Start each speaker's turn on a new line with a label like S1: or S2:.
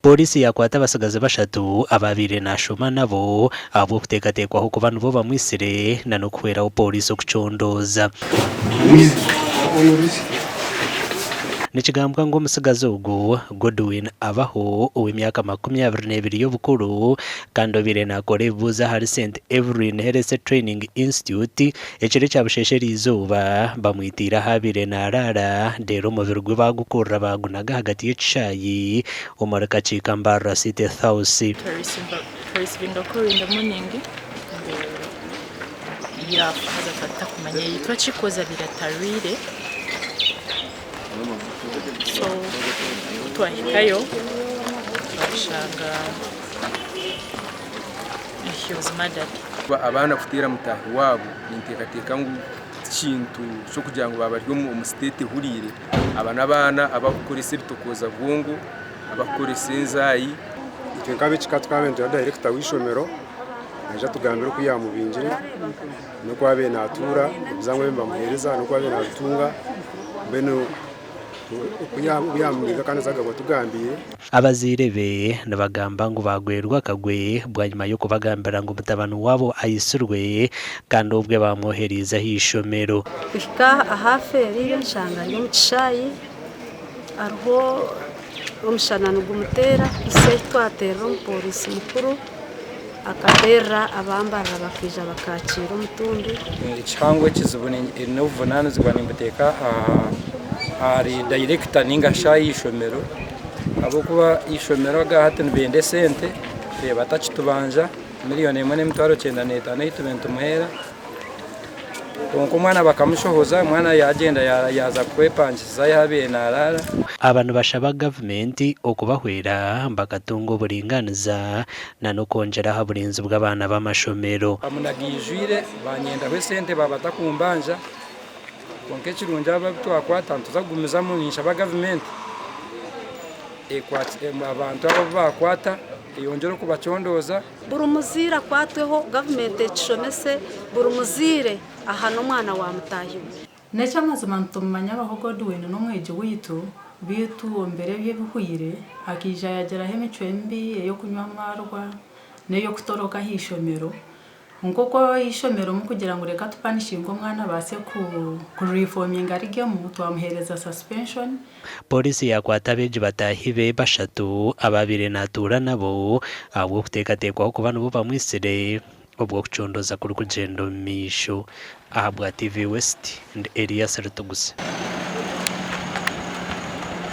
S1: Pooriisi yaakwata abatsigazi bashatu abaabaire naashoma nabo ahabw'okuteekateekwaho kuba nibo bamwitsire n'okuhweraho pooriisi okucondooza. Nikigambwa ngu omutsigazi ogu, Godwin Abaho ow'emyaka 22 y'obukuru kandi obaire naakora ebibuuzo ahari Saint Evelyn Health Training Institute ekiro ekya busheesha eriizooba bamwitiire ahu abaire naaraara reero omubiri gwe baagukurura baagunaga ahagati y'ekishaayi omuri Kakiika Mbarara City House.
S2: Twarisivinga call in the morning ngu yaafa haza twaba tutakumanya yitwa ki coz abaire atarwire so kutwahikayo twashanga he was murdered.
S3: Abaana kuteera mutaahi waabo ninteekateeka ngu tikintu ky'okugira ngu baaba bari omu siteeti ehuriire. Aba n'abaana abarikukoresa ebitokooza bwongo, abarikukoresa enzaayi.
S4: Itwe nk'ab'ekika tukaba nituha dayirekita w'eishomero naija atugambire oku yaamubingire n'oku abaire naatuura, ebizaamu ebi nibamuheereza n'oku abaire naabitunga mbwenu oku yaamubinga kandi naza atugambiire.
S1: Abazaire be nibagamba ngu baagwerwa akagwe bwanyima y'okubagambira ngu mutabani waabo aitsirwe kandi obwe baamwohereize aha ishomero.
S5: Kuhika ahu afeereire nshanga ari omu kishaayi hariho omushana nigumuteera kuhitsya ahu twateerera omupooriisi mukuru akateerera abambarara bakaija bakaakiira omutumbi.
S6: Ekihango ekizibu n'obuvunanizibwa nimbuteeka ahari dayirekita ninga shi aha ishomero ahabw'okuba eishomero agahati nibenda esente reeba atakitubanja miriyoni emwe n'emitwaro 95 ei tubaire nitumuheera kwonka omwana bakamushohoza omwana yagyenda yaaza kwepangisiza ahu abaire naraara.
S1: Aba nibashaba gavumenti okubahwera bakatunga oburinganiza na n'okwongyera aha burinzi bw'abaana b'amashomero.
S6: Bamunagaijwire banyendaho esente baaba batakumbanja kwonka ekirungi abo abu twakwata nituza kugumizamu ninshaba gavumenti abantu abo abu baakwata eyongyere okubacondooza.
S5: Buri muzaire akwatweho, gavumenti ekishomese, buri muzaire ahane omwana wa mutaahi we.
S7: N'eky'amazima nitumumanya Abaho Godwin n'omwegi waitu, beitu omu biro ebi ebihweire akaija yagiraho emicwe mibi ey'okunywa amaarwa n'ey'okutoroka aha ishomero. Nk'oku eishomero mukugira ngu reka tupanishinge omwana abaase ku reforminga arugyemu, twamuheereza suspension.
S1: Pooriisi yaakwata abeegi bataahi be bashatu abaabaire naatuura nabo ahabw'okuteekateekwaho kuba nibo bamwitsire obwo okucondooza kurikugyenda omu maisho. Ahabwa TV West, ndi Elias Rutuguse.